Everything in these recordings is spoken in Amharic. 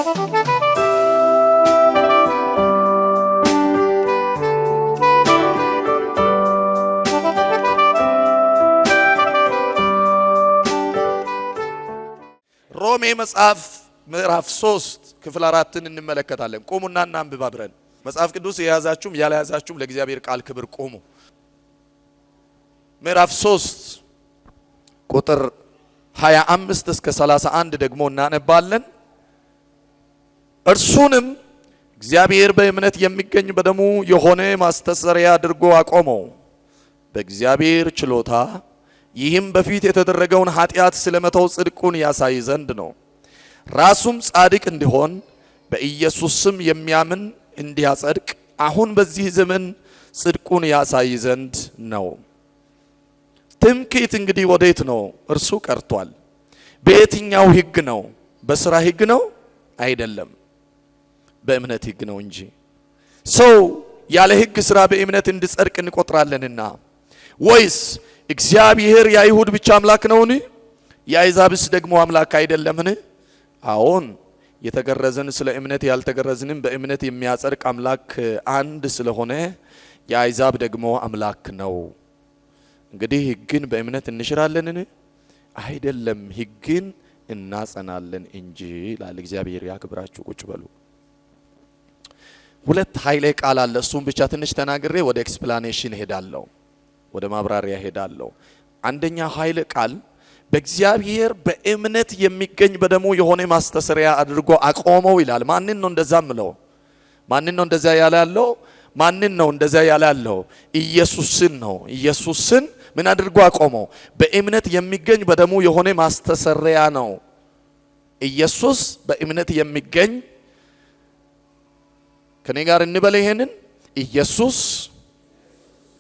ሮሜ መጽሐፍ ምዕራፍ 3 ክፍል 4ን እንመለከታለን። ቁሙና እናንብብ አብረን። መጽሐፍ ቅዱስ የያዛችሁም ያልያዛችሁም ለእግዚአብሔር ቃል ክብር ቁሙ። ምዕራፍ 3 ቁጥር 25 እስከ 31 ደግሞ እናነባለን። እርሱንም እግዚአብሔር በእምነት የሚገኝ በደሙ የሆነ ማስተሰሪያ አድርጎ አቆመው በእግዚአብሔር ችሎታ፣ ይህም በፊት የተደረገውን ኃጢአት ስለመተው ጽድቁን ያሳይ ዘንድ ነው። ራሱም ጻድቅ እንዲሆን በኢየሱስ ስም የሚያምን እንዲያጸድቅ አሁን በዚህ ዘመን ጽድቁን ያሳይ ዘንድ ነው። ትምክህት እንግዲህ ወዴት ነው? እርሱ ቀርቷል። በየትኛው ሕግ ነው? በስራ ሕግ ነው? አይደለም፣ በእምነት ሕግ ነው እንጂ። ሰው ያለ ሕግ ስራ በእምነት እንዲጸድቅ እንቆጥራለንና። ወይስ እግዚአብሔር የአይሁድ ብቻ አምላክ ነውን? የአሕዛብስ ደግሞ አምላክ አይደለምን? አዎን፣ የተገረዝን ስለ እምነት ያልተገረዝንም በእምነት የሚያጸድቅ አምላክ አንድ ስለሆነ የአሕዛብ ደግሞ አምላክ ነው። እንግዲህ ሕግን በእምነት እንሽራለንን? አይደለም፣ ሕግን እናጸናለን እንጂ ይላል። እግዚአብሔር ያክብራችሁ። ቁጭ በሉ። ሁለት ኃይለ ቃል አለ። እሱን ብቻ ትንሽ ተናግሬ ወደ explanation ሄዳለሁ፣ ወደ ማብራሪያ ሄዳለሁ። አንደኛ ኃይለ ቃል በእግዚአብሔር በእምነት የሚገኝ በደሙ የሆነ ማስተሰሪያ አድርጎ አቆመው ይላል። ማንን ነው እንደዛ ምለው? ማንን ነው እንደዛ ያለ ያለው? ማንን ነው እንደዛ ያለ ያለው? ኢየሱስን ነው። ኢየሱስን ምን አድርጎ አቆመው? በእምነት የሚገኝ በደሙ የሆነ ማስተሰሪያ ነው። ኢየሱስ በእምነት የሚገኝ፣ ከኔ ጋር እንበል ይሄንን፣ ኢየሱስ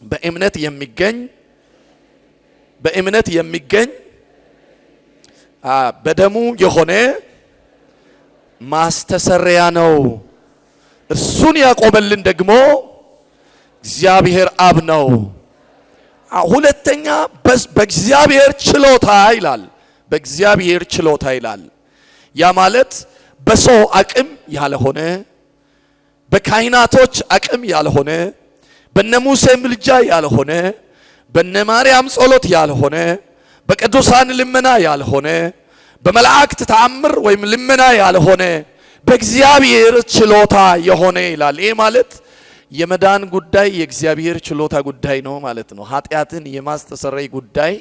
በእምነት የሚገኝ፣ በእምነት የሚገኝ በደሙ የሆነ ማስተሰሪያ ነው። እርሱን ያቆመልን ደግሞ እግዚአብሔር አብ ነው። ሁለተኛ በእግዚአብሔር ችሎታ ይላል። በእግዚአብሔር ችሎታ ይላል። ያ ማለት በሰው አቅም ያልሆነ፣ በካህናቶች አቅም ያልሆነ፣ በነ ሙሴ ምልጃ ያልሆነ፣ በነ ማርያም ጸሎት ያልሆነ፣ በቅዱሳን ልመና ያልሆነ፣ በመላእክት ተአምር ወይም ልመና ያልሆነ፣ በእግዚአብሔር ችሎታ የሆነ ይላል። ይሄ ማለት የመዳን ጉዳይ የእግዚአብሔር ችሎታ ጉዳይ ነው ማለት ነው። ኃጢአትን የማስተሰረይ ጉዳይ፣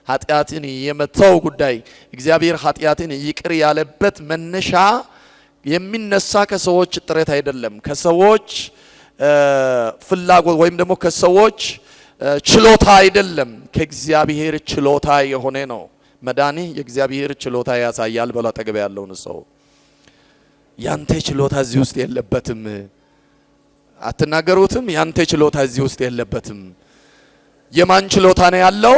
ኃጢአትን የመተው ጉዳይ፣ እግዚአብሔር ኃጢአትን ይቅር ያለበት መነሻ የሚነሳ ከሰዎች ጥረት አይደለም፣ ከሰዎች ፍላጎት ወይም ደግሞ ከሰዎች ችሎታ አይደለም፣ ከእግዚአብሔር ችሎታ የሆነ ነው። መዳንህ የእግዚአብሔር ችሎታ ያሳያል። በሉ አጠገብ ያለውን ሰው፣ ያንተ ችሎታ እዚህ ውስጥ የለበትም። አትናገሩትም? ያንተ ችሎታ እዚህ ውስጥ የለበትም። የማን ችሎታ ነው ያለው?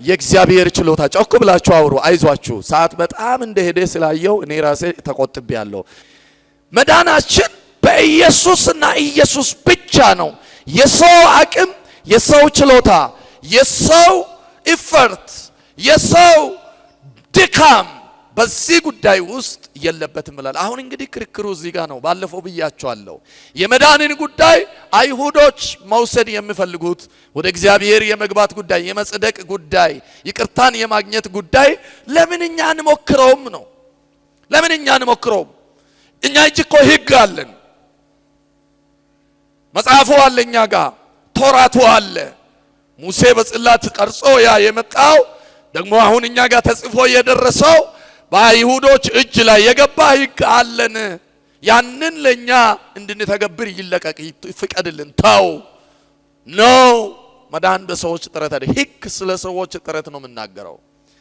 የእግዚአብሔር ችሎታ። ጮክ ብላችሁ አውሩ። አይዟችሁ። ሰዓት በጣም እንደሄደ ስላየው እኔ ራሴ ተቆጥቤያለሁ። መዳናችን በኢየሱስና ኢየሱስ ብቻ ነው። የሰው አቅም፣ የሰው ችሎታ፣ የሰው effort፣ የሰው ድካም በዚህ ጉዳይ ውስጥ የለበትም ይላል። አሁን እንግዲህ ክርክሩ እዚህ ጋር ነው። ባለፈው ብያቸዋለሁ። የመዳንን ጉዳይ አይሁዶች መውሰድ የሚፈልጉት ወደ እግዚአብሔር የመግባት ጉዳይ፣ የመጽደቅ ጉዳይ፣ ይቅርታን የማግኘት ጉዳይ ለምን እኛ አንሞክረውም ነው። ለምን እኛ አንሞክረውም? እኛ እጅ እኮ ሕግ አለን። መጽሐፉ አለ፣ እኛ ጋር ቶራቱ አለ። ሙሴ በጽላት ቀርጾ ያ የመጣው ደግሞ አሁን እኛ ጋር ተጽፎ የደረሰው በአይሁዶች እጅ ላይ የገባ ሕግ አለን። ያንን ለኛ እንድንተገብር ይለቀቅ፣ ይፍቀድልን። ተው ነው። መዳን በሰዎች ጥረት አይደል። ሕግ ስለ ሰዎች ጥረት ነው የምናገረው።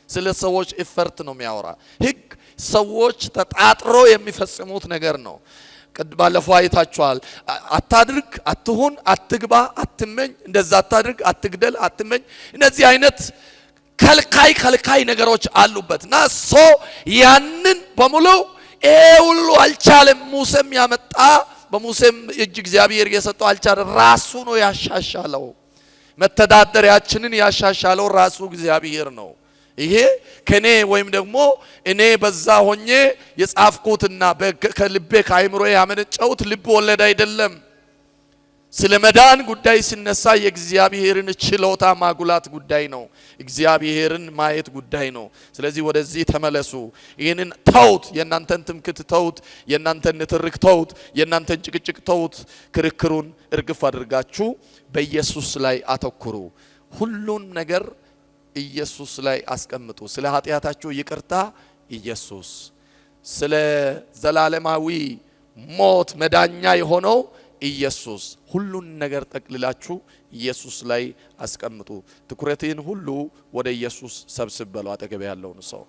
ስለ ሰዎች effort ነው የሚያወራ። ሕግ ሰዎች ተጣጥሮ የሚፈጽሙት ነገር ነው። ባለፈው አይታችኋል። አታድርግ፣ አትሁን፣ አትግባ፣ አትመኝ፣ እንደዛ አታድርግ፣ አትግደል፣ አትመኝ። እነዚህ አይነት ከልካይ ከልካይ ነገሮች አሉበት እና so ያንን በሙሉ ይሄ ሁሉ አልቻለም። ሙሴም ያመጣ፣ በሙሴም እጅ እግዚአብሔር የሰጠው አልቻለም። ራሱ ነው ያሻሻለው። መተዳደሪያችንን ያሻሻለው ራሱ እግዚአብሔር ነው። ይሄ ከኔ ወይም ደግሞ እኔ በዛ ሆኜ የጻፍኩትና ከልቤ ከአይምሮዬ ያመነጨሁት ልብ ወለድ አይደለም። ስለ መዳን ጉዳይ ሲነሳ የእግዚአብሔርን ችሎታ ማጉላት ጉዳይ ነው። እግዚአብሔርን ማየት ጉዳይ ነው። ስለዚህ ወደዚህ ተመለሱ። ይህንን ተውት። የእናንተን ትምክት ተውት። የእናንተን ንትርክ ተውት። የእናንተን ጭቅጭቅ ተውት። ክርክሩን እርግፍ አድርጋችሁ በኢየሱስ ላይ አተኩሩ። ሁሉን ነገር ኢየሱስ ላይ አስቀምጡ። ስለ ኃጢአታችሁ ይቅርታ ኢየሱስ፣ ስለ ዘላለማዊ ሞት መዳኛ የሆነው ኢየሱስ። ሁሉን ነገር ጠቅልላችሁ ኢየሱስ ላይ አስቀምጡ። ትኩረትህን ሁሉ ወደ ኢየሱስ ሰብስብ በለው። አጠገብ ያለውን ሰው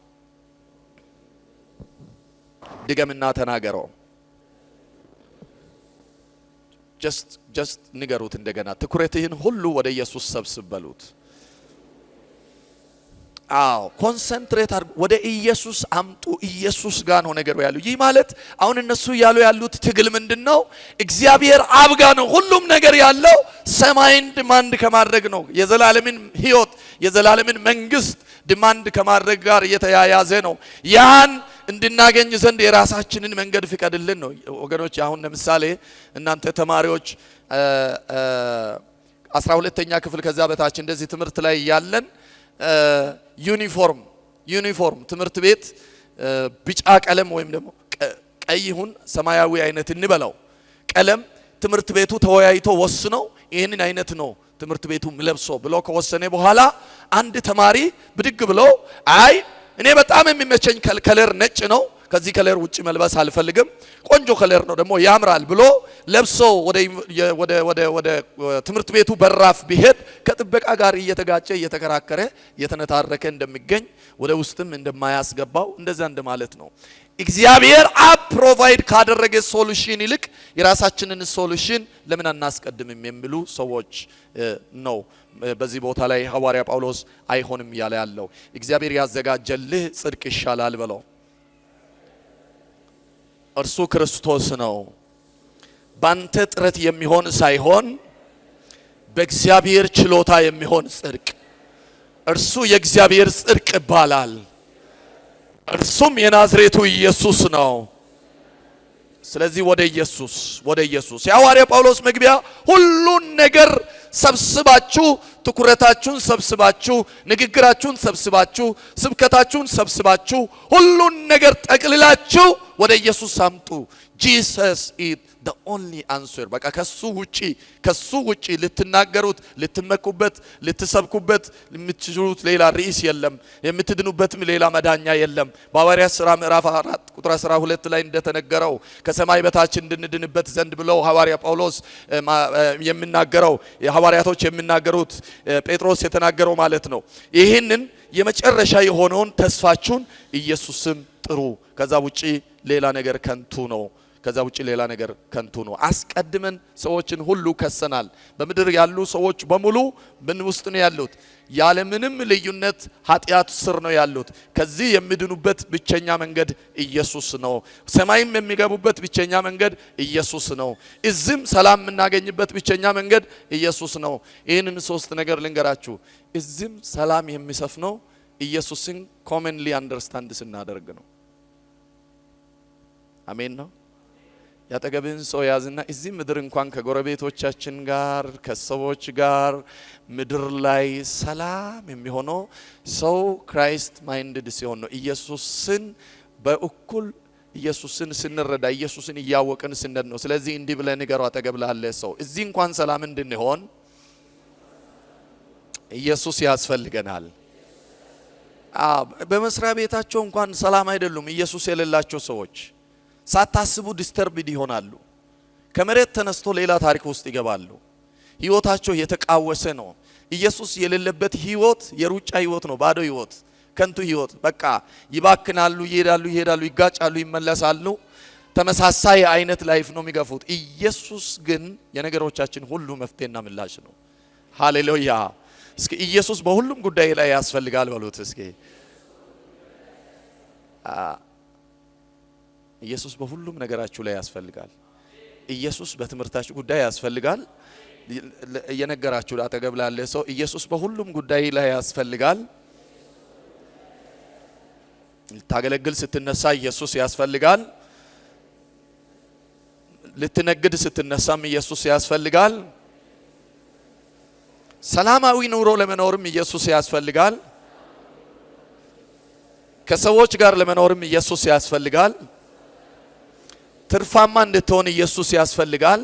ድገምና ተናገረው። Just ንገሩት እንደገና። ትኩረትህን ሁሉ ወደ ኢየሱስ ሰብስብ በሉት። አዎ፣ concentrate አድርጉ፣ ወደ ኢየሱስ አምጡ። ኢየሱስ ጋር ነው ነገሩ ያለው። ይህ ማለት አሁን እነሱ እያሉ ያሉት ትግል ምንድን ነው? እግዚአብሔር አብ ጋር ነው ሁሉም ነገር ያለው። ሰማይን demand ከማድረግ ነው። የዘላለምን ሕይወት፣ የዘላለምን መንግስት demand ከማድረግ ጋር እየተያያዘ ነው። ያን እንድናገኝ ዘንድ የራሳችንን መንገድ ፍቀድልን ነው። ወገኖች፣ አሁን ለምሳሌ እናንተ ተማሪዎች 12ኛ ክፍል ከዛ በታች እንደዚህ ትምህርት ላይ ያለን ዩኒፎርም ትምህርት ቤት ቢጫ ቀለም ወይም ደግሞ ቀይ ይሁን ሰማያዊ አይነት እንበለው ቀለም ትምህርት ቤቱ ተወያይቶ ወስነው ይህንን አይነት ነው ትምህርት ቤቱ ሚለብሰው ብሎ ከወሰነ በኋላ አንድ ተማሪ ብድግ ብሎ "አይ፣ እኔ በጣም የሚመቸኝ color ነጭ ነው፣ ከዚህ color ውጭ መልበስ አልፈልግም፣ ቆንጆ color ነው ደግሞ ያምራል" ብሎ ለብሶ ወደ ትምህርት ቤቱ በራፍ ቢሄድ ከጥበቃ ጋር እየተጋጨ፣ እየተከራከረ፣ እየተነታረከ እንደሚገኝ፣ ወደ ውስጥም እንደማያስገባው እንደዛ እንደማለት ነው። እግዚአብሔር አብ provide ካደረገ solution ይልቅ የራሳችንን solution ለምን አናስቀድምም የሚሉ ሰዎች ነው። በዚህ ቦታ ላይ ሐዋርያ ጳውሎስ አይሆንም እያለ ያለው። እግዚአብሔር ያዘጋጀልህ ጽድቅ ይሻላል በለው። እርሱ ክርስቶስ ነው። ባንተ ጥረት የሚሆን ሳይሆን በእግዚአብሔር ችሎታ የሚሆን ጽድቅ። እርሱ የእግዚአብሔር ጽድቅ ይባላል። እርሱም የናዝሬቱ ኢየሱስ ነው። ስለዚህ ወደ ኢየሱስ፣ ወደ ኢየሱስ። የሐዋርያ ጳውሎስ መግቢያ ሁሉን ነገር ሰብስባችሁ፣ ትኩረታችሁን ሰብስባችሁ፣ ንግግራችሁን ሰብስባችሁ፣ ስብከታችሁን ሰብስባችሁ፣ ሁሉን ነገር ጠቅልላችሁ ወደ ኢየሱስ አምጡ። Jesus is the only answer። በቃ ከሱ ውጪ ልትናገሩት፣ ልትመኩበት፣ ልትሰብኩበት የምትችሉት ሌላ ርዕስ የለም። የምትድኑበትም ሌላ መዳኛ የለም። በሐዋርያት ሥራ ምዕራፍ 4 ቁጥር 12 ላይ እንደተነገረው ከሰማይ በታች እንድንድንበት ዘንድ ብለው ሐዋርያ ጳውሎስ የሚናገረው፣ የሐዋርያቶች የሚናገሩት፣ ጴጥሮስ የተናገረው ማለት ነው። ይህንን የመጨረሻ የሆነውን ተስፋችሁን ኢየሱስን ጥሩ። ከዛ ውጪ ሌላ ነገር ከንቱ ነው። ከዛ ውጪ ሌላ ነገር ከንቱ ነው። አስቀድመን ሰዎችን ሁሉ ከሰናል። በምድር ያሉ ሰዎች በሙሉ ምን ውስጥ ነው ያሉት? ያለምንም ልዩነት ኃጢአት ስር ነው ያሉት። ከዚህ የሚድኑበት ብቸኛ መንገድ ኢየሱስ ነው። ሰማይም የሚገቡበት ብቸኛ መንገድ ኢየሱስ ነው። እዚህም ሰላም የምናገኝበት ብቸኛ መንገድ ኢየሱስ ነው። ይህንን ሶስት ነገር ልንገራችሁ። እዚህም ሰላም የሚሰፍነው ኢየሱስን commonly understand ስናደርግ ነው። አሜን ነው። ያጠገብህን ሰው ያዝና እዚህ ምድር እንኳን ከጎረቤቶቻችን ጋር፣ ከሰዎች ጋር ምድር ላይ ሰላም የሚሆነው ሰው Christ minded ሲሆን ነው። ኢየሱስን በእኩል ኢየሱስን ስንረዳ፣ ኢየሱስን እያወቅን ስንሄድ ነው። ስለዚህ እንዲህ ብለህ ንገረው አጠገብ ላለ ሰው፣ እዚህ እንኳን ሰላም እንድንሆን ኢየሱስ ያስፈልገናል። በመስሪያ ቤታቸው እንኳን ሰላም አይደሉም። ኢየሱስ የሌላቸው ሰዎች ሳታስቡ disturbed ይሆናሉ። ከመሬት ተነስቶ ሌላ ታሪክ ውስጥ ይገባሉ። ህይወታቸው የተቃወሰ ነው። ኢየሱስ የሌለበት ህይወት የሩጫ ህይወት ነው፣ ባዶ ህይወት፣ ከንቱ ህይወት። በቃ ይባክናሉ፣ ይሄዳሉ፣ ይሄዳሉ፣ ይጋጫሉ፣ ይመለሳሉ። ተመሳሳይ አይነት life ነው የሚገፉት። ኢየሱስ ግን የነገሮቻችን ሁሉ መፍትሄና ምላሽ ነው። ሃሌሉያ! እስኪ ኢየሱስ በሁሉም ጉዳይ ላይ ያስፈልጋል በሉት እስኪ። ኢየሱስ በሁሉም ነገራችሁ ላይ ያስፈልጋል። ኢየሱስ በትምህርታችሁ ጉዳይ ያስፈልጋል። እየነገራችሁ አጠገብ ላለ ሰው ኢየሱስ በሁሉም ጉዳይ ላይ ያስፈልጋል። ልታገለግል ስትነሳ ኢየሱስ ያስፈልጋል። ልትነግድ ስትነሳም ኢየሱስ ያስፈልጋል። ሰላማዊ ኑሮ ለመኖርም ኢየሱስ ያስፈልጋል። ከሰዎች ጋር ለመኖርም ኢየሱስ ያስፈልጋል። ትርፋማ እንድትሆን ኢየሱስ ያስፈልጋል።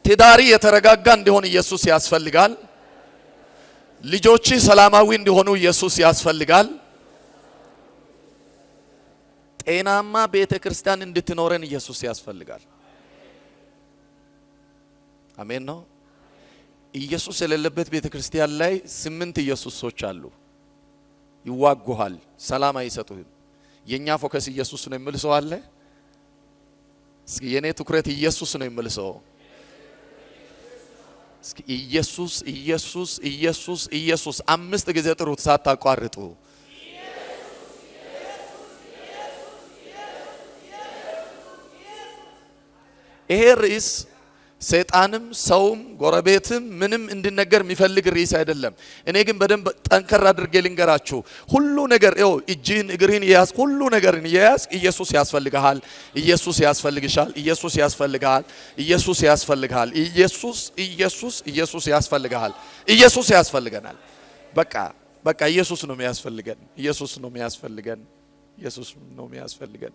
ትዳሪ የተረጋጋ እንዲሆን ኢየሱስ ያስፈልጋል። ልጆች ሰላማዊ እንዲሆኑ ኢየሱስ ያስፈልጋል። ጤናማ ቤተ ክርስቲያን እንድትኖረን ኢየሱስ ያስፈልጋል። አሜን ነው። ኢየሱስ የሌለበት ቤተ ክርስቲያን ላይ 8 ኢየሱሶች አሉ። ይዋጉሃል፣ ሰላም አይሰጡህም። የኛ focus ኢየሱስ ነው የሚል ሰው አለ? እስኪ የኔ ትኩረት ኢየሱስ ነው የሚል ሰው እስኪ ኢየሱስ ኢየሱስ ኢየሱስ ኢየሱስ 5 ጊዜ ጥሩት ሳታቋርጡ። ይሄ ርዕስ ሰይጣንም ሰውም ጎረቤትም ምንም እንዲነገር የሚፈልግ ርዕስ አይደለም። እኔ ግን በደንብ ጠንከር አድርጌ ልንገራችሁ። ሁሉ ነገር ይኸው እጅህን እግርህን እየያዝክ ሁሉ ነገርን እየያዝክ ኢየሱስ ያስፈልግሃል፣ ኢየሱስ ያስፈልግሻል፣ ኢየሱስ ያስፈልግሃል፣ ኢየሱስ ያስፈልግሃል፣ ኢየሱስ ኢየሱስ ኢየሱስ ያስፈልግሃል፣ ኢየሱስ ያስፈልገናል። በቃ በቃ ኢየሱስ ነው የሚያስፈልገን፣ ኢየሱስ ነው የሚያስፈልገን፣ ኢየሱስ ነው የሚያስፈልገን።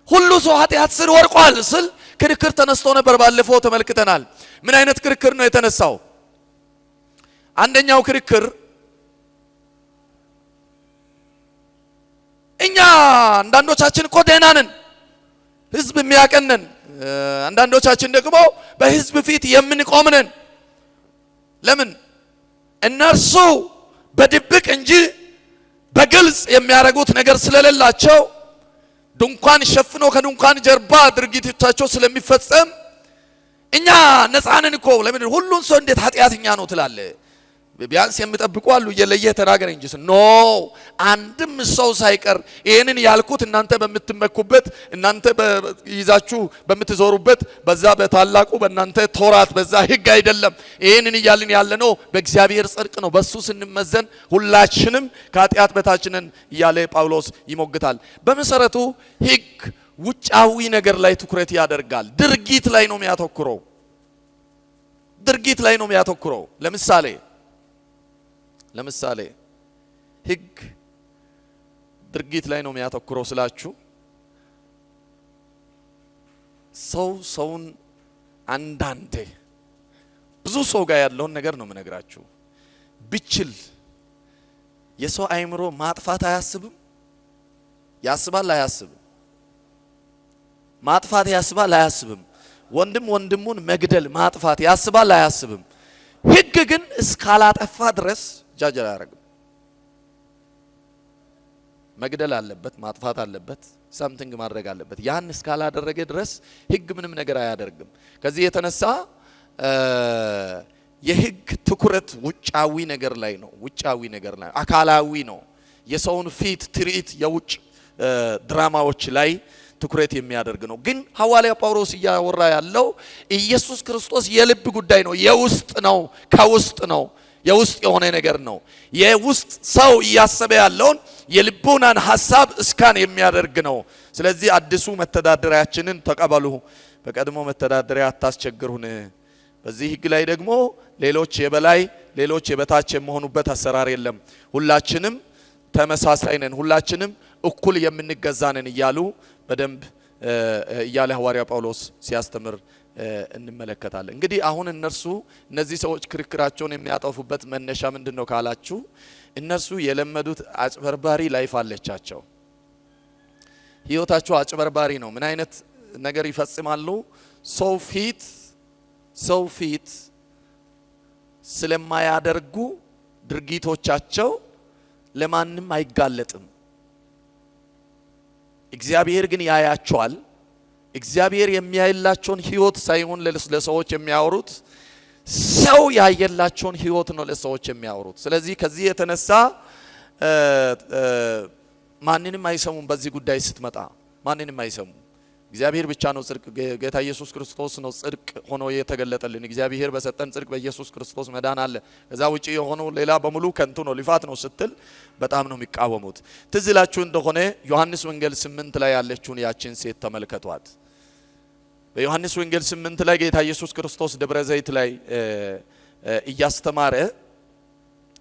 ሁሉ ሰው ኃጢአት ስር ወድቋል ስል ክርክር ተነስቶ ነበር። ባለፈው ተመልክተናል። ምን አይነት ክርክር ነው የተነሳው? አንደኛው ክርክር እኛ አንዳንዶቻችን እኮ ደህና ነን፣ ህዝብ የሚያቀነን፣ አንዳንዶቻችን ደግሞ በህዝብ ፊት የምንቆም ነን። ለምን? እነርሱ በድብቅ እንጂ በግልጽ የሚያደርጉት ነገር ስለሌላቸው ድንኳን ሸፍኖ ከድንኳን ጀርባ ድርጊቶቻቸው ስለሚፈጸም እኛ ነፃ ነን እኮ። ለምን ሁሉን ሰው እንዴት ኃጢአተኛ ነው ትላለህ? ቢያንስ የሚጠብቁ አሉ፣ እየለየህ ተናገር እንጂ። No አንድም ሰው ሳይቀር ይሄንን ያልኩት እናንተ በምትመኩበት፣ እናንተ ይዛችሁ በምትዞሩበት በዛ በታላቁ በእናንተ ቶራት በዛ ህግ አይደለም። ይሄንን እያልን ያለነው በእግዚአብሔር ጽድቅ ነው። በሱ ስንመዘን ሁላችንም ከኃጢአት በታች ነን እያለ ጳውሎስ ይሞግታል። በመሰረቱ ህግ ውጫዊ ነገር ላይ ትኩረት ያደርጋል። ድርጊት ላይ ነው የሚያተኩረው። ድርጊት ላይ ነው የሚያተኩረው። ለምሳሌ ህግ ድርጊት ላይ ነው የሚያተኩረው ስላችሁ ሰው ሰውን አንዳንዴ ብዙ ሰው ጋር ያለውን ነገር ነው የምነግራችሁ። ቢችል የሰው አእምሮ ማጥፋት አያስብም? ያስባል አያስብም? ማጥፋት ያስባል አያስብም? ወንድም ወንድሙን መግደል ማጥፋት ያስባል አያስብም? ህግ ግን እስካላጠፋ ድረስ ጃጅ አያደርግም። መግደል አለበት፣ ማጥፋት አለበት፣ something ማድረግ አለበት። ያን እስካላደረገ ድረስ ህግ ምንም ነገር አያደርግም። ከዚህ የተነሳ የህግ ትኩረት ውጫዊ ነገር ላይ ነው። ውጫዊ ነገር ላይ አካላዊ ነው። የሰውን ፊት ትርኢት፣ የውጭ ድራማዎች ላይ ትኩረት የሚያደርግ ነው። ግን ሐዋርያ ጳውሎስ እያወራ ያለው ኢየሱስ ክርስቶስ የልብ ጉዳይ ነው። የውስጥ ነው፣ ከውስጥ ነው፣ የውስጥ የሆነ ነገር ነው። የውስጥ ሰው እያሰበ ያለውን የልቡናን ሐሳብ እስካን የሚያደርግ ነው። ስለዚህ አዲሱ መተዳደሪያችንን ተቀበሉ፣ በቀድሞ መተዳደሪያ አታስቸግሩን። በዚህ ህግ ላይ ደግሞ ሌሎች የበላይ ሌሎች የበታች የሚሆኑበት አሰራር የለም። ሁላችንም ተመሳሳይ ነን፣ ሁላችንም እኩል የምንገዛ ነን እያሉ በደንብ እያለ ሐዋርያ ጳውሎስ ሲያስተምር እንመለከታለን። እንግዲህ አሁን እነርሱ እነዚህ ሰዎች ክርክራቸውን የሚያጠፉበት መነሻ ምንድነው ካላችሁ እነርሱ የለመዱት አጭበርባሪ life አለቻቸው። ህይወታቸው አጭበርባሪ ነው። ምን አይነት ነገር ይፈጽማሉ? ሰው ፊት ስለማያደርጉ ድርጊቶቻቸው ለማንም አይጋለጥም። እግዚአብሔር ግን ያያቸዋል። እግዚአብሔር የሚያይላቸውን ህይወት ሳይሆን ለሰዎች የሚያወሩት ሰው ያየላቸውን ህይወት ነው ለሰዎች የሚያወሩት። ስለዚህ ከዚህ የተነሳ ማንንም አይሰሙም። በዚህ ጉዳይ ስትመጣ ማንንም አይሰሙም። እግዚአብሔር ብቻ ነው ጽድቅ። ጌታ ኢየሱስ ክርስቶስ ነው ጽድቅ ሆኖ የተገለጠልን። እግዚአብሔር በሰጠን ጽድቅ በኢየሱስ ክርስቶስ መዳን አለ። ከዛ ውጪ የሆነው ሌላ በሙሉ ከንቱ ነው፣ ልፋት ነው ስትል በጣም ነው የሚቃወሙት። ትዝ ይላችሁ እንደሆነ ዮሐንስ ወንጌል 8 ላይ ያለችውን ያችን ሴት ተመልከቷት። በዮሐንስ ወንጌል 8 ላይ ጌታ ኢየሱስ ክርስቶስ ደብረ ዘይት ላይ እያስተማረ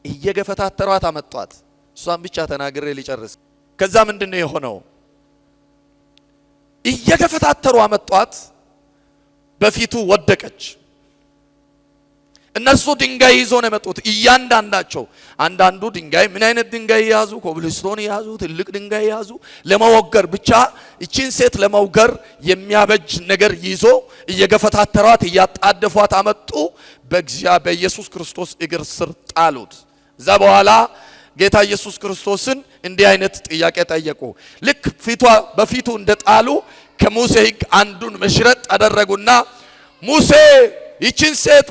እየገፈታተሯት አመጧት። እሷን ብቻ ተናግሬ ሊጨርስ። ከዛ ምንድነው የሆነው? እየገፈታተሩ አመጧት፣ በፊቱ ወደቀች። እነርሱ ድንጋይ ይዞ ነው የመጡት እያንዳንዳቸው። አንዳንዱ ድንጋይ ምን አይነት ድንጋይ ያዙ? ኮብልስቶን ያዙ፣ ትልቅ ድንጋይ ያዙ። ለመወገር ብቻ እቺን ሴት ለመውገር የሚያበጅ ነገር ይዞ እየገፈታተሯት እያጣደፏት አመጡ። በኢየሱስ ክርስቶስ እግር ስር ጣሉት። እዛ በኋላ ጌታ ኢየሱስ ክርስቶስን እንዲህ አይነት ጥያቄ ጠየቁ። ልክ ፊቷ በፊቱ እንደጣሉ ከሙሴ ሕግ አንዱን መሽረጥ አደረጉና ሙሴ ይችን ሴት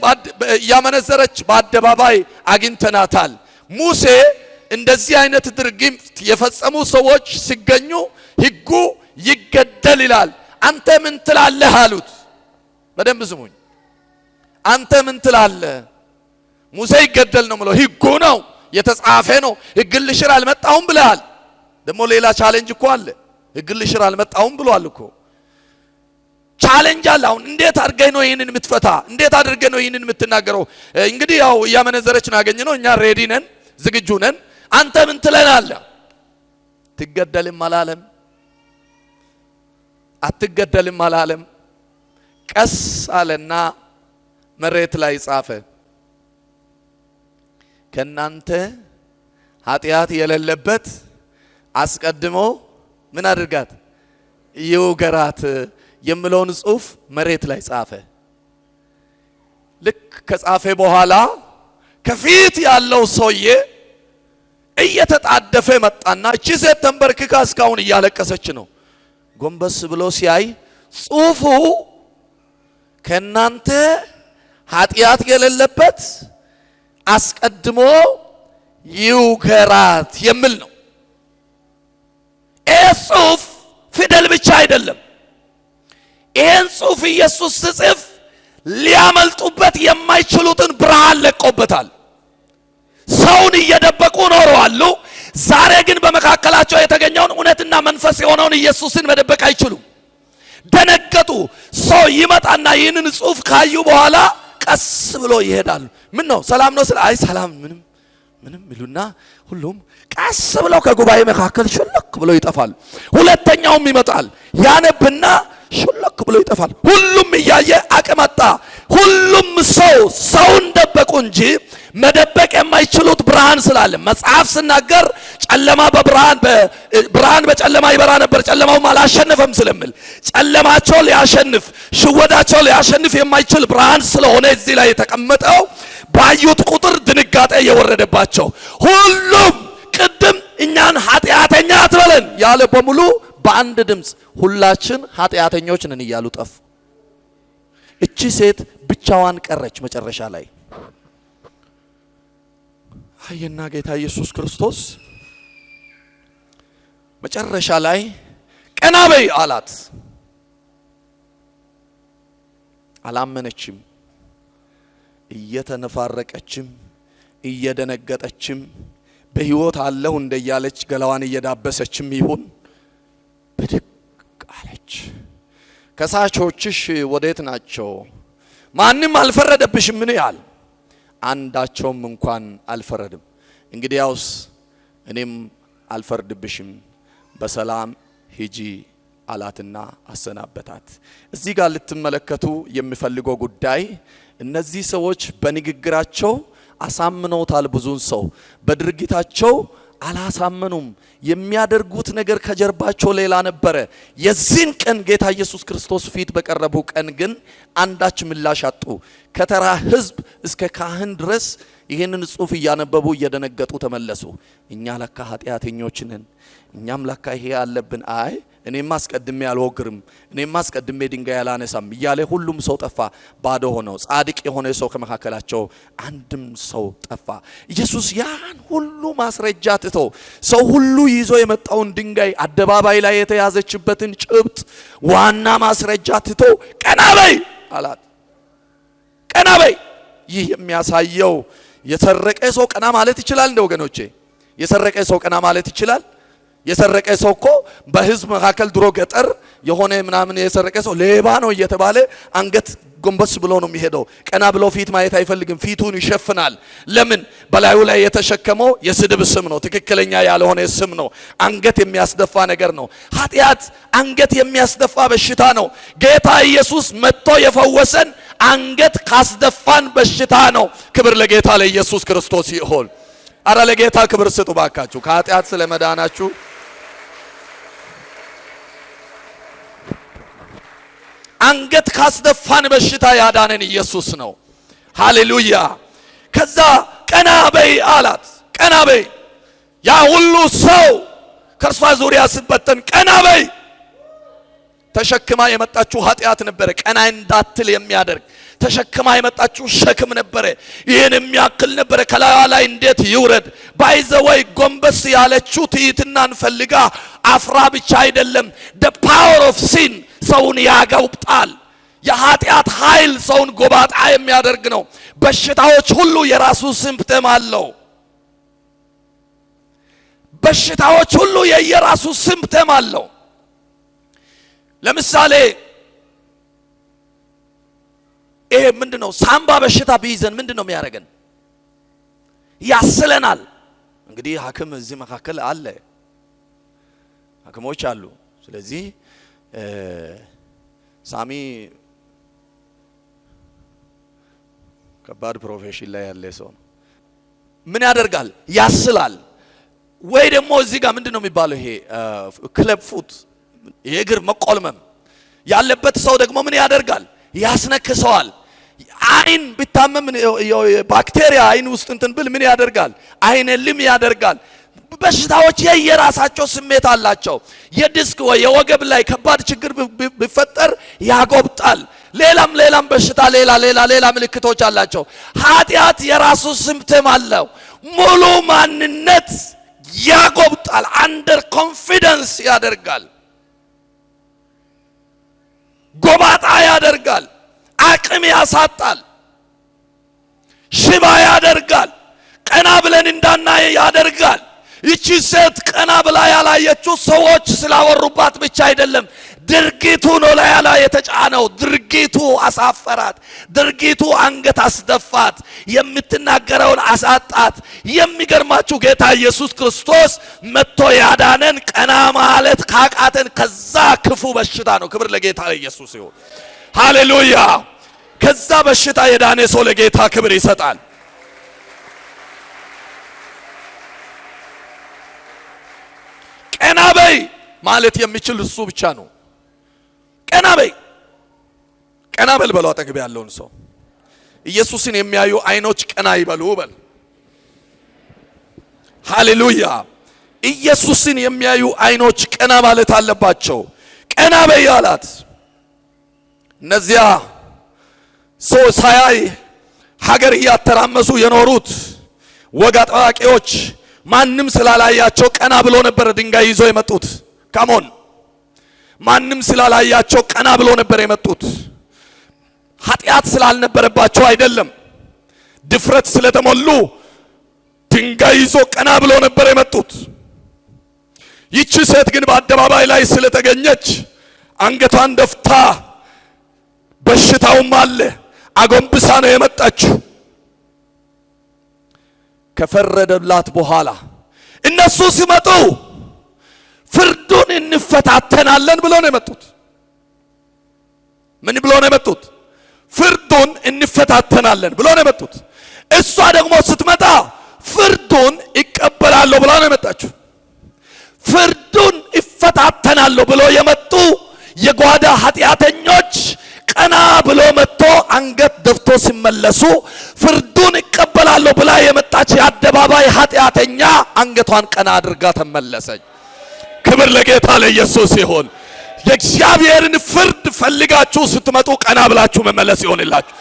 እያመነዘረች በአደባባይ አግኝተናታል። ሙሴ እንደዚህ አይነት ድርጊት የፈጸሙ ሰዎች ሲገኙ ሕጉ ይገደል ይላል። አንተ ምን ትላለህ አሉት። በደንብ ስሙኝ። አንተ ምን ትላለህ? ሙሴ ይገደል ነው ብሎ ሕጉ ነው የተጻፈ ነው። ሕግን ልሽር አልመጣሁም ብለሃል። ደግሞ ሌላ challenge እኮ አለ። ሕግን ልሽር አልመጣሁም ብሏል እኮ challenge አለ። አሁን እንዴት አድርገህ ነው ይህንን የምትፈታ? እንዴት አድርገህ ነው ይህንን የምትናገረው? እንግዲህ ያው እያመነዘረች ነው ያገኘነው። እኛ ready ነን፣ ዝግጁ ነን። አንተ ምን ትለናለህ? ትገደልም አላለም፣ አትገደልም አላለም። ቀስ አለና መሬት ላይ ጻፈ። ከናንተ ኃጢአት የሌለበት አስቀድሞ ምን አድርጋት ይውገራት የሚለውን ጽሑፍ መሬት ላይ ጻፈ። ልክ ከጻፈ በኋላ ከፊት ያለው ሰውዬ እየተጣደፈ መጣና እቺ ሴት ተንበርክካ እስካሁን እያለቀሰች ነው። ጎንበስ ብሎ ሲያይ ጽሑፉ ከናንተ ኃጢአት የሌለበት አስቀድሞ ይውገራት የሚል ነው። ይህ ጽሑፍ ፊደል ብቻ አይደለም። ይሄን ጽሑፍ ኢየሱስ ሲጽፍ ሊያመልጡበት የማይችሉትን ብርሃን ለቆበታል። ሰውን እየደበቁ ኖረዋል። ዛሬ ግን በመካከላቸው የተገኘውን እውነትና መንፈስ የሆነውን ኢየሱስን መደበቅ አይችሉም። ደነገጡ። ሰው ይመጣና ይህንን ጽሑፍ ካዩ በኋላ ቀስ ብሎ ይሄዳሉ። ምን ነው ሰላም ነው? ስለ አይ ሰላም ምንም ምንም ይሉና ሁሉም ቀስ ብለው ከጉባኤ መካከል ሹልክ ብሎ ይጠፋል። ሁለተኛውም ይመጣል፣ ያነብና ሹልክ ብሎ ይጠፋል። ሁሉም እያየ አቅም አጣ። ሁሉም ሰው ሰውን ደበቁ እንጂ መደበቅ የማይችሉት ብርሃን ስላለ መጽሐፍ ስናገር ጨለማ በብርሃን ብርሃን በጨለማ ይበራ ነበር ጨለማውም አላሸነፈም ስለሚል ጨለማቸው ሊያሸንፍ ሽወዳቸው ሊያሸንፍ የማይችል ብርሃን ስለሆነ እዚህ ላይ የተቀመጠው ባዩት ቁጥር ድንጋጤ የወረደባቸው ሁሉም ቅድም እኛን ኃጢአተኛ አትበለን ያለ በሙሉ በአንድ ድምፅ ሁላችን ኃጢአተኞች ነን እያሉ ጠፉ። እቺ ሴት ብቻዋን ቀረች። መጨረሻ ላይ አየና ጌታ ኢየሱስ ክርስቶስ መጨረሻ ላይ ቀና በይ አላት። አላመነችም። እየተነፋረቀችም እየደነገጠችም በሕይወት አለሁ እንደያለች ገላዋን እየዳበሰችም ይሁን ብድግ አለች። ከሳቾችሽ ወዴት ናቸው? ማንም አልፈረደብሽም? ምን ያህል አንዳቸውም እንኳን አልፈረድም። እንግዲያውስ እኔም አልፈርድብሽም፣ በሰላም ሂጂ አላትና አሰናበታት። እዚህ ጋር ልትመለከቱ የሚፈልገው ጉዳይ እነዚህ ሰዎች በንግግራቸው አሳምነውታል ብዙን ሰው፣ በድርጊታቸው አላሳመኑም። የሚያደርጉት ነገር ከጀርባቸው ሌላ ነበረ። የዚህን ቀን ጌታ ኢየሱስ ክርስቶስ ፊት በቀረቡ ቀን ግን አንዳች ምላሽ አጡ። ከተራ ሕዝብ እስከ ካህን ድረስ ይህንን ጽሑፍ እያነበቡ እየደነገጡ ተመለሱ። እኛ ለካ ኃጢአተኞች ነን፣ እኛም ለካ ይሄ አለብን። አይ እኔማ አስቀድሜ አልወግርም፣ እኔማ አስቀድሜ ድንጋይ አላነሳም እያለ ሁሉም ሰው ጠፋ፣ ባዶ ሆነው። ጻድቅ የሆነ ሰው ከመካከላቸው አንድም ሰው ጠፋ። ኢየሱስ ያን ሁሉ ማስረጃ ትቶ ሰው ሁሉ ይዞ የመጣውን ድንጋይ፣ አደባባይ ላይ የተያዘችበትን ጭብጥ ዋና ማስረጃ ትቶ ቀና በይ አላት። ቀና በይ። ይህ የሚያሳየው የሰረቀ ሰው ቀና ማለት ይችላል? እንደ ወገኖቼ፣ የሰረቀ ሰው ቀና ማለት ይችላል? የሰረቀ ሰው እኮ በህዝብ መካከል ድሮ ገጠር የሆነ ምናምን የሰረቀ ሰው ሌባ ነው እየተባለ አንገት ጎንበስ ብሎ ነው የሚሄደው። ቀና ብሎ ፊት ማየት አይፈልግም። ፊቱን ይሸፍናል። ለምን? በላዩ ላይ የተሸከመው የስድብ ስም ነው። ትክክለኛ ያልሆነ ስም ነው። አንገት የሚያስደፋ ነገር ነው። ኃጢአት አንገት የሚያስደፋ በሽታ ነው። ጌታ ኢየሱስ መጥቶ የፈወሰን አንገት ካስደፋን በሽታ ነው። ክብር ለጌታ ለኢየሱስ ክርስቶስ ይሁን። አረ ለጌታ ክብር ስጡ ባካችሁ ከኃጢአት ስለመዳናችሁ። አንገት ካስደፋን በሽታ ያዳነን ኢየሱስ ነው። ሃሌሉያ። ከዛ ቀና በይ አላት። ቀና በይ። ያ ሁሉ ሰው ከእርሷ ዙሪያ ስበተን ቀና በይ። ተሸክማ የመጣችው ኃጢአት ነበረ፣ ቀና እንዳትል የሚያደርግ ተሸክማ የመጣችው ሸክም ነበረ። ይህን የሚያክል ነበረ። ከላይዋ ላይ እንዴት ይውረድ? By the way፣ ጎንበስ ያለችው ትህትናን ፈልጋ አፍራ ብቻ አይደለም። The power of sin ሰውን ያጎብጣል። የኃጢአት ኃይል ሰውን ጎባጣ የሚያደርግ ነው። በሽታዎች ሁሉ የራሱ symptom አለው። በሽታዎች ሁሉ የየራሱ symptom አለው። ለምሳሌ ይሄ ምንድን ነው? ሳምባ በሽታ ቢይዘን ምንድን ነው የሚያደርገን? ያስለናል። እንግዲህ ሐኪም እዚህ መካከል አለ፣ ሐኪሞች አሉ። ስለዚህ ሳሚ ከባድ profession ላይ ያለ ሰው ነው። ምን ያደርጋል? ያስላል። ወይ ደግሞ እዚህ ጋር ምንድን ነው የሚባለው? ይሄ club foot፣ የእግር መቆልመም ያለበት ሰው ደግሞ ምን ያደርጋል? ያስነክሰዋል። አይን ቢታመም፣ ባክቴሪያ አይን ውስጥ እንትን ብል ምን ያደርጋል? አይን ልም ያደርጋል። በሽታዎች የየራሳቸው ስሜት አላቸው። የዲስክ ወይ የወገብ ላይ ከባድ ችግር ቢፈጠር ያጎብጣል። ሌላም ሌላም በሽታ ሌላ ሌላ ሌላ ምልክቶች አላቸው። ኃጢአት የራሱ symptom አለው። ሙሉ ማንነት ያጎብጣል። Under confidence ያደርጋል። ጎባጣ ያደርጋል። አቅም ያሳጣል። ሽባ ያደርጋል። ቀና ብለን እንዳናይ ያደርጋል። ይቺ ሴት ቀና ብላ ያላየችው ሰዎች ስላወሩባት ብቻ አይደለም። ድርጊቱ ነው ላይዋ ላይ የተጫነው። ድርጊቱ አሳፈራት። ድርጊቱ አንገት አስደፋት። የምትናገረውን አሳጣት። የሚገርማችሁ ጌታ ኢየሱስ ክርስቶስ መጥቶ ያዳነን ቀና ማለት ካቃተን ከዛ ክፉ በሽታ ነው። ክብር ለጌታ ኢየሱስ ይሁን። ሃሌሉያ። ከዛ በሽታ የዳነ ሰው ለጌታ ክብር ይሰጣል። ቀና በይ ማለት የሚችል እሱ ብቻ ነው። ቀና በይ፣ ቀና በል በለው አጠገብ ያለውን ሰው። ኢየሱስን የሚያዩ አይኖች ቀና ይበሉ በል። ሃሌሉያ። ኢየሱስን የሚያዩ አይኖች ቀና ማለት አለባቸው። ቀና በይ አላት። እነዚያ ሰው ሳያይ ሀገር እያተራመሱ የኖሩት ወግ አጥባቂዎች ማንም ስላላያቸው ቀና ብሎ ነበር ድንጋይ ይዞ የመጡት። Come on፣ ማንም ስላላያቸው ቀና ብሎ ነበር የመጡት። ኃጢአት ስላልነበረባቸው አይደለም። ድፍረት ስለተሞሉ ድንጋይ ይዞ ቀና ብሎ ነበር የመጡት። ይቺ ሴት ግን በአደባባይ ላይ ስለተገኘች አንገቷን ደፍታ፣ በሽታውም አለ፣ አጎንብሳ ነው የመጣችው። ከፈረደላት በኋላ እነሱ ሲመጡ ፍርዱን እንፈታተናለን ብሎ ነው የመጡት። ምን ብሎ ነው የመጡት? ፍርዱን እንፈታተናለን ብሎ ነው የመጡት። እሷ ደግሞ ስትመጣ ፍርዱን እቀበላለሁ ብላ ነው የመጣችው። ፍርዱን እፈታተናለሁ ብሎ የመጡ የጓዳ ኃጢአተኞች ቀና ብሎ መጥቶ አንገት ደፍቶ ሲመለሱ፣ ፍርዱን እቀበላለሁ ብላ የመጣች የአደባባይ ኃጢአተኛ አንገቷን ቀና አድርጋ ተመለሰች። ክብር ለጌታ ለኢየሱስ ይሁን። የእግዚአብሔርን ፍርድ ፈልጋችሁ ስትመጡ ቀና ብላችሁ መመለስ ይሆንላችሁ።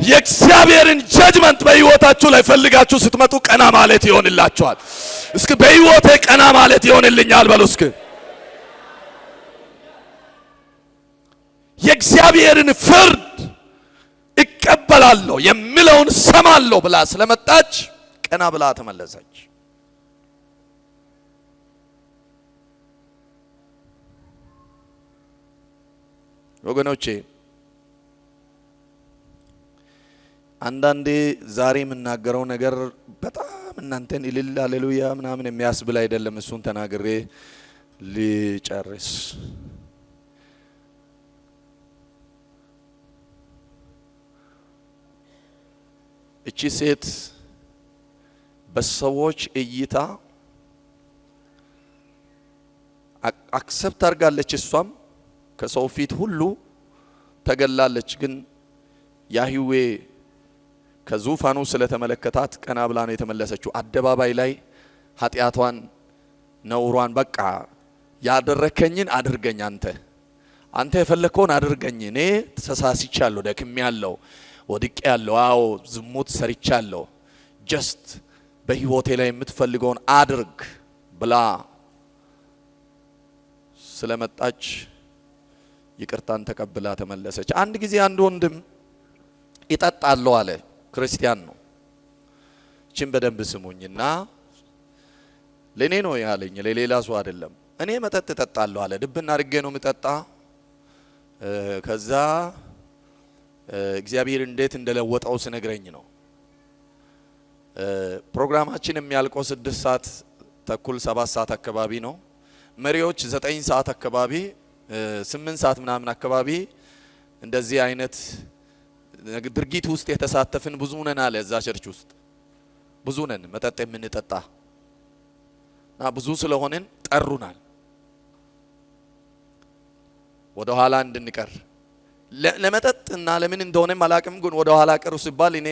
የእግዚአብሔርን judgment በሕይወታችሁ ላይ ፈልጋችሁ ስትመጡ ቀና ማለት ይሆንላችኋል። እስኪ በሕይወቴ ቀና ማለት ይሆንልኛል በሉ እስኪ። የእግዚአብሔርን ፍርድ እቀበላለሁ የሚለውን ሰማለሁ ብላ ስለመጣች ቀና ብላ ተመለሰች። ወገኖቼ አንዳንዴ ዛሬ የምናገረው ነገር በጣም እናንተን እልል ሃሌሉያ ምናምን የሚያስብል አይደለም። እሱን ተናግሬ ልጨርስ። እቺ ሴት በሰዎች እይታ accept አድርጋለች። እሷም ከሰው ፊት ሁሉ ተገላለች። ግን ያህዌ ከዙፋኑ ስለተመለከታት ቀና ብላ ነው የተመለሰችው። አደባባይ ላይ ኃጢአቷን፣ ነውሯን በቃ ያደረከኝን አድርገኝ፣ አንተ የፈለከውን አድርገኝ፣ እኔ ተሳስቻለሁ፣ ደክሜያለሁ፣ ወድቄያለሁ፣ አዎ ዝሙት ሰርቻለሁ፣ just በህይወቴ ላይ የምትፈልገውን አድርግ ብላ ስለመጣች ይቅርታን ተቀብላ ተመለሰች። አንድ ጊዜ አንድ ወንድም ይጠጣለሁ አለ። ክርስቲያን ነው። እቺን በደንብ ስሙኝና ለኔ ነው ያለኝ፣ ለሌላ ሰው አይደለም። እኔ መጠጥ እጠጣለሁ አለ። ድብና አድርጌ ነው የምጠጣ። ከዛ እግዚአብሔር እንዴት እንደለወጠው ስነግረኝ ነው። ፕሮግራማችን የሚያልቀው 6 ሰዓት ተኩል 7 ሰዓት አካባቢ ነው። መሪዎች 9 ሰዓት አካባቢ 8 ሰዓት ምናምን አካባቢ እንደዚህ አይነት ድርጊት ውስጥ የተሳተፍን ብዙ ነን አለ። እዛ church ውስጥ ብዙ ነን መጠጥ የምንጠጣ እና ብዙ ስለሆንን ጠሩናል ወደ ኋላ እንድንቀር ለመጠጥና ለምን እንደሆነም አላቅም፣ ግን ወደ ኋላ ቀሩ ሲባል እኔ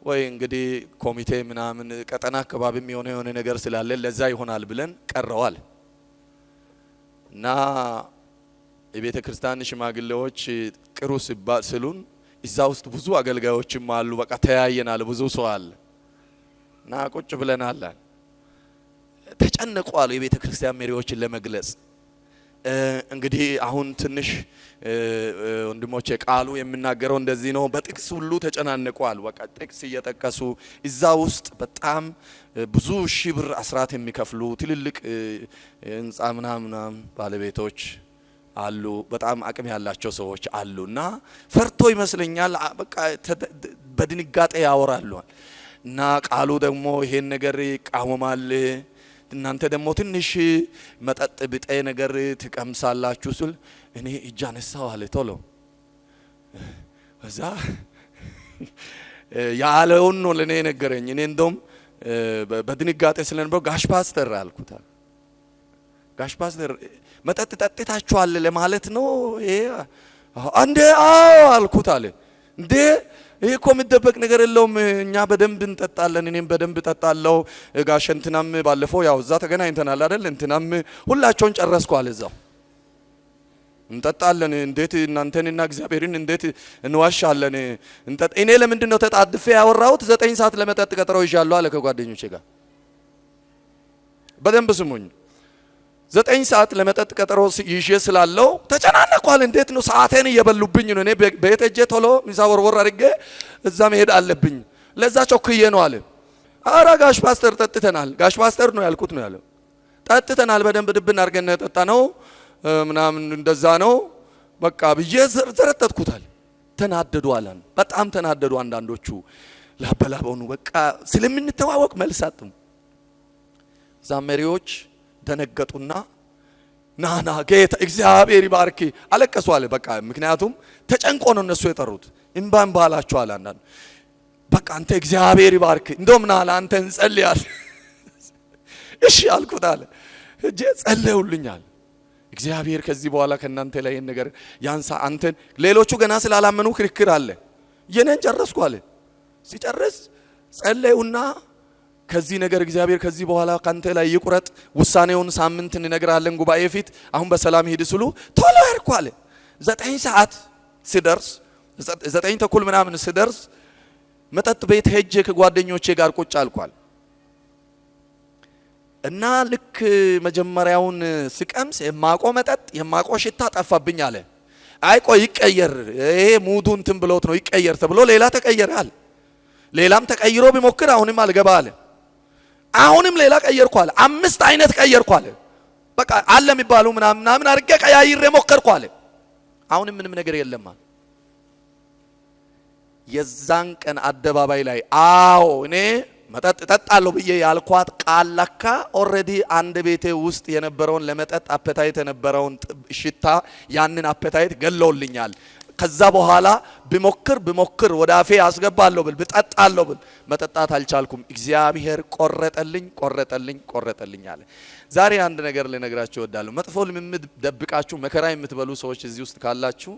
ወይ እንግዲህ ኮሚቴ ምናምን ቀጠና አካባቢም የሆነ ነገር ስላለ ለዛ ይሆናል ብለን ቀረዋል። እና የቤተ ክርስቲያን ሽማግሌዎች ቅሩ ሲባል ስሉን እዛ ውስጥ ብዙ አገልጋዮችም አሉ። በቃ ተያየናል፣ ብዙ ሰው አለ እና ቁጭ ብለናል። ተጨነቁ አሉ የቤተ ክርስቲያን መሪዎችን ለመግለጽ። እንግዲህ አሁን ትንሽ ወንድሞቼ ቃሉ የሚናገረው እንደዚህ ነው። በጥቅስ ሁሉ ተጨናነቁ አሉ። በቃ ጥቅስ እየጠቀሱ እዛ ውስጥ በጣም ብዙ ሺህ ብር አስራት የሚከፍሉ ትልልቅ ህንጻ ምናምን ባለቤቶች አሉ፣ በጣም አቅም ያላቸው ሰዎች አሉና ፈርቶ ይመስለኛል በቃ በድንጋጤ ያወራሉ። እና ቃሉ ደግሞ ይሄን ነገር ይቃወማል፣ እናንተ ደግሞ ትንሽ መጠጥ ብጤ ነገር ትቀምሳላችሁ ስል እኔ እጅ አነሳው አለ ቶሎ። ከዛ ያለውን ነው ለኔ ነገረኝ። እኔ እንደውም በድንጋጤ ስለነበረው ጋሽ ፓስተር አልኩት። ጋሽ ፓስተር መጠጥ ጠጥታችኋል ለማለት ነው ይሄ? እንዴ አዎ አልኩት አለ። እንዴ ይሄ እኮ የሚደበቅ ነገር የለውም፣ እኛ በደንብ እንጠጣለን፣ እኔም በደንብ እጠጣለሁ፣ ጋሽ እንትናም ባለፈው ያው እዛ ተገናኝተናል አይደል፣ እንትናም ሁላቸውን ጨረስኩ አለ። እዛው እንጠጣለን፣ እንዴት እናንተንና እግዚአብሔርን እንዴት እንዋሻለን? እኔ ለምንድን ነው ተጣድፌ ያወራሁት? 9 ሰዓት ለመጠጥ ቀጠሮ ይዣለሁ አለ ከጓደኞቼ ጋር። በደንብ ስሙኝ። 9 ሰዓት ለመጠጥ ቀጠሮ ይዤ ስላለው ተጨናነኳል። እንዴት ነው ሰዓቴን እየበሉብኝ ነው። እኔ ቤት ሄጄ ቶሎ ምሳ ወርወር አድርጌ እዛ መሄድ አለብኝ። ለዛ ቾክዬ ነው አለ። ኧረ ጋሽ ፓስተር ጠጥተናል፣ ጋሽ ፓስተር ነው ያልኩት ነው ያለው። ጠጥተናል፣ በደንብ ድብን አድርገን ነው የጠጣነው ምናምን እንደዛ ነው በቃ ብዬ ዘረጠጥኩታል። ተናደዱ አለን። በጣም ተናደዱ። አንዳንዶቹ ላበላበኑ በቃ ስለምንተዋወቅ መልስ አጥሙ። እዛ መሪዎች ደነገጡና ናና ጌታ እግዚአብሔር ይባርክ አለቀሱ አለ። በቃ ምክንያቱም ተጨንቆ ነው እነሱ የጠሩት። እንባ እንባ አላቸው አለ። አንዳንድ በቃ አንተ እግዚአብሔር ይባርክ እንደውም ና ለአንተ እንጸልያለን። እሺ አልኩት አለ። እጄ ጸለዩልኛል። እግዚአብሔር ከዚህ በኋላ ከእናንተ ላይ ይሄን ነገር ያንሳ። አንተን ሌሎቹ ገና ስላላመኑ ክርክር አለ። የኔን ጨረስኩ አለ። ሲጨርስ ጸለዩና ከዚህ ነገር እግዚአብሔር ከዚህ በኋላ ካንተ ላይ ይቁረጥ፣ ውሳኔውን ሳምንት እንነግራለን ጉባኤ ፊት፣ አሁን በሰላም ሂድ ስሉ ቶሎ ሄድኩ አለ። 9 ሰዓት ስደርስ 9:30 ምናምን ስደርስ መጠጥ ቤት ሄጄ ከጓደኞቼ ጋር ቁጭ አልኳል። እና ልክ መጀመሪያውን ስቀምስ የማቆ መጠጥ የማቆ ሽታ ጠፋብኝ አለ። አይ ቆይ ይቀየር፣ ይሄ ሙዱ እንትን ብሎት ነው ይቀየር ተብሎ ሌላ ተቀየረ አለ። ሌላም ተቀይሮ ቢሞክር አሁንም አልገባ አለ። አሁንም ሌላ ቀየርኩ አለ። 5 አይነት ቀየርኩ አለ። በቃ አለ የሚባሉ ምናምን ምናምን አድርጌ ቀያይሬ ሞከርኩ አለ። አሁንም ምንም ነገር የለም አለ። የዛን ቀን አደባባይ ላይ አዎ እኔ መጠጥ እጠጣለሁ ብዬ ያልኳት ቃል ለካ already አንድ ቤቴ ውስጥ የነበረውን ለመጠጥ appetite የነበረውን ሽታ ያንን appetite ገለውልኛል። ከዛ በኋላ ብሞክር ብሞክር ወደ አፌ አስገባለሁ ብል ብጠጣለሁ ብል መጠጣት አልቻልኩም። እግዚአብሔር ቆረጠልኝ ቆረጠልኝ ቆረጠልኝ አለ። ዛሬ አንድ ነገር ልነግራችሁ እወዳለሁ። መጥፎ ልምምድ ደብቃችሁ መከራ የምትበሉ ሰዎች እዚህ ውስጥ ካላችሁ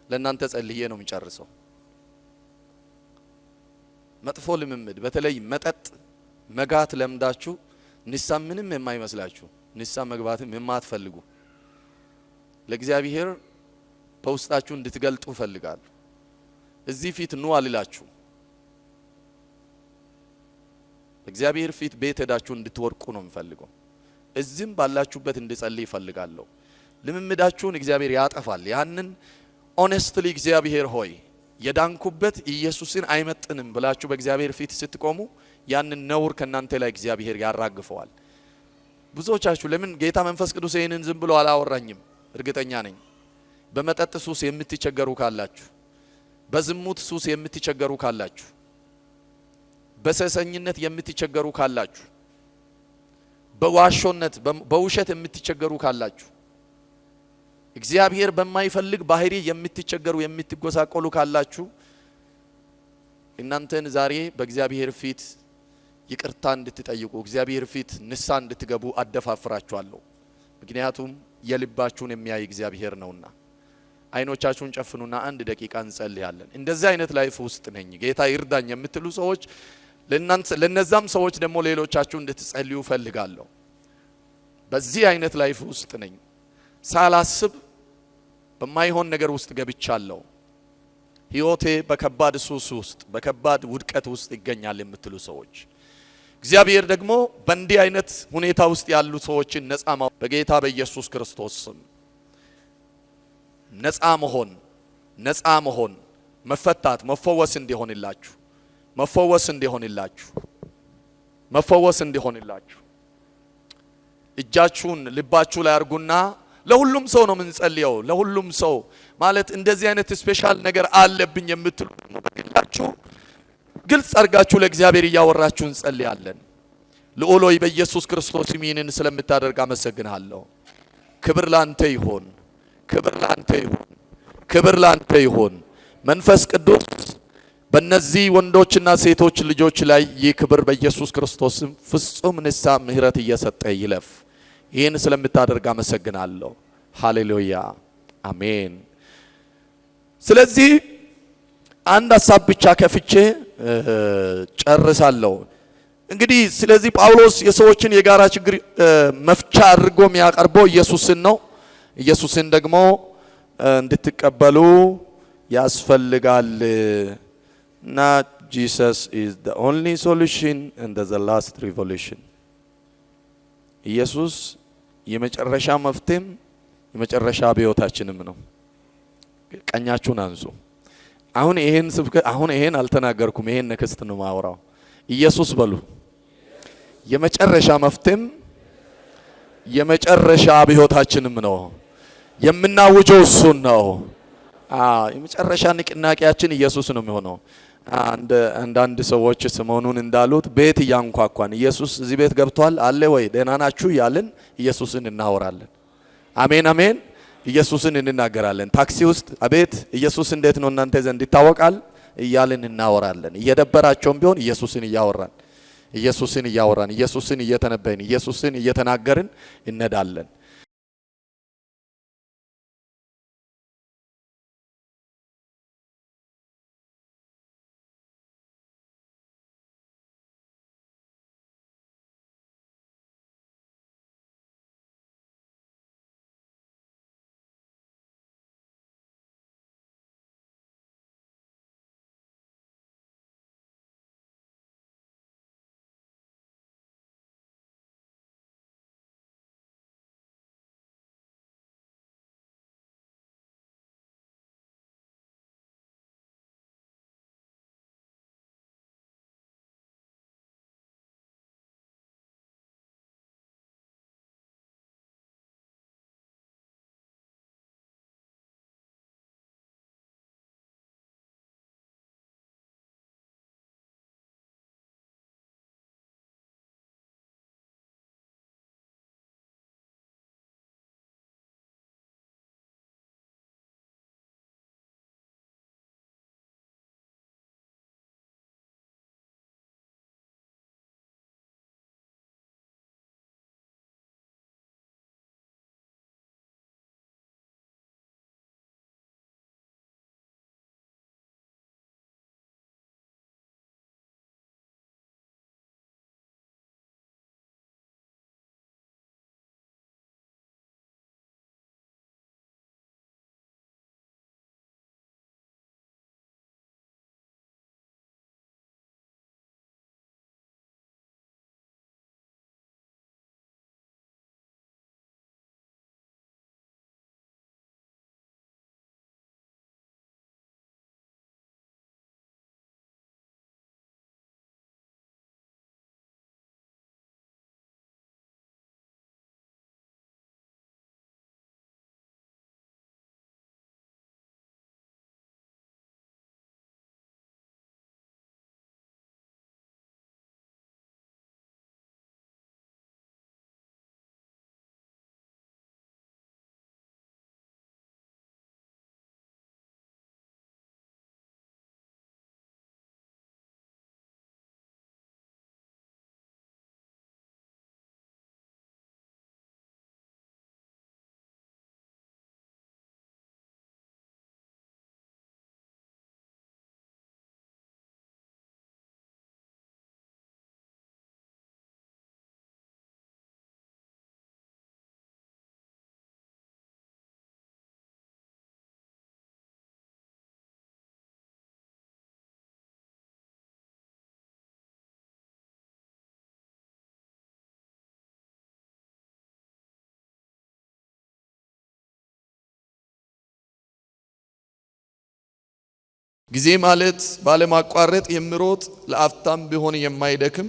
ለእናንተ ጸልዬ ነው የምጨርሰው። መጥፎ ልምምድ በተለይ መጠጥ መጋት ለምዳችሁ ንሳ ምንም የማይመስላችሁ ንሳ መግባትም የማትፈልጉ ለእግዚአብሔር በውስጣችሁ እንድትገልጡ እፈልጋለሁ። እዚህ ፊት ኑ አልላችሁ፣ እግዚአብሔር ፊት ቤት ሄዳችሁ እንድትወርቁ ነው የምፈልገው። እዚህም ባላችሁበት እንድጸልይ እፈልጋለሁ። ልምምዳችሁን እግዚአብሔር ያጠፋል። ያንን honestly እግዚአብሔር ሆይ የዳንኩበት ኢየሱስን አይመጥንም ብላችሁ በእግዚአብሔር ፊት ስትቆሙ ያንን ነውር ከናንተ ላይ እግዚአብሔር ያራግፈዋል። ብዙዎቻችሁ ለምን ጌታ መንፈስ ቅዱስ ይሄንን ዝም ብሎ አላወራኝም? እርግጠኛ ነኝ በመጠጥ ሱስ የምትቸገሩ ካላችሁ፣ በዝሙት ሱስ የምትቸገሩ ካላችሁ፣ በሰሰኝነት የምትቸገሩ ካላችሁ፣ በዋሾነት በውሸት የምትቸገሩ ካላችሁ፣ እግዚአብሔር በማይፈልግ ባህሪ የምትቸገሩ የምትጎሳቆሉ ካላችሁ እናንተን ዛሬ በእግዚአብሔር ፊት ይቅርታ እንድትጠይቁ እግዚአብሔር ፊት ንስሐ እንድትገቡ አደፋፍራችኋለሁ። ምክንያቱም የልባችሁን የሚያይ እግዚአብሔር ነውና። አይኖቻችሁን ጨፍኑና አንድ ደቂቃ እንጸልያለን። እንደዚህ አይነት life ውስጥ ነኝ ጌታ ይርዳኝ የምትሉ ሰዎች ለነዛም ሰዎች ደግሞ ሌሎቻችሁ እንድትጸልዩ ፈልጋለሁ። በዚህ አይነት life ውስጥ ነኝ፣ ሳላስብ በማይሆን ነገር ውስጥ ገብቻለሁ፣ ህይወቴ በከባድ ሱስ ውስጥ በከባድ ውድቀት ውስጥ ይገኛል የምትሉ ሰዎች እግዚአብሔር ደግሞ በእንዲህ አይነት ሁኔታ ውስጥ ያሉ ሰዎችን ነፃ በጌታ በኢየሱስ ክርስቶስ ስም ነፃ መሆን ነፃ መሆን መፈታት መፈወስ እንዲሆንላችሁ መፈወስ እንዲሆንላችሁ መፈወስ እንዲሆንላችሁ እጃችሁን ልባችሁ ላይ አርጉና ለሁሉም ሰው ነው የምንጸልየው። ለሁሉም ሰው ማለት እንደዚህ አይነት special ነገር አለብኝ የምትሉ ደግሞ በግላችሁ ግልጽ አድርጋችሁ ለእግዚአብሔር እያወራችሁ እንጸልያለን። ልዑል ሆይ በኢየሱስ ክርስቶስ ይህንን ስለምታደርግ አመሰግንሃለሁ። ክብር ላንተ ይሁን፣ ክብር ላንተ ይሁን፣ ክብር ላንተ ይሁን። መንፈስ ቅዱስ በእነዚህ ወንዶችና ሴቶች ልጆች ላይ ይህ ክብር በኢየሱስ ክርስቶስም ፍጹም ንስሐ ምህረት እየሰጠ ይለፍ። ይህን ስለምታደርግ አመሰግናለሁ። ሃሌሉያ አሜን። ስለዚህ አንድ ሐሳብ ብቻ ከፍቼ ጨርሳለሁ። እንግዲህ ስለዚህ ጳውሎስ የሰዎችን የጋራ ችግር መፍቻ አድርጎ የሚያቀርበው ኢየሱስን ነው። ኢየሱስን ደግሞ እንድትቀበሉ ያስፈልጋል እና Jesus is the only solution and the last revolution። ኢየሱስ የመጨረሻ መፍትሄም የመጨረሻ አብዮታችንም ነው። ቀኛችሁን አንሱ። አሁን ይሄን ስብከት አሁን ይሄን አልተናገርኩም። ይሄን next ነው ማወራው። ኢየሱስ በሉ። የመጨረሻ መፍትሄም የመጨረሻ አብዮታችንም ነው። የምናውጀው እሱን ነው። የመጨረሻ ንቅናቄያችን ኢየሱስ ነው የሚሆነው። አንዳንድ ሰዎች ሰሞኑን እንዳሉት ቤት እያንኳኳን ኢየሱስ እዚህ ቤት ገብቷል አለ ወይ ደህና ናችሁ እያልን ኢየሱስን እናወራለን። አሜን አሜን። ኢየሱስን እንናገራለን። ታክሲ ውስጥ አቤት ኢየሱስ እንዴት ነው እናንተ ዘንድ ይታወቃል እያልን እናወራለን። እየደበራቸውም ቢሆን ኢየሱስን እያወራን ኢየሱስን እያወራን ኢየሱስን እየተነበይን ኢየሱስን እየተናገርን እንሄዳለን። ጊዜ ማለት ባለማቋረጥ የሚሮጥ፣ ለአፍታም ቢሆን የማይደክም፣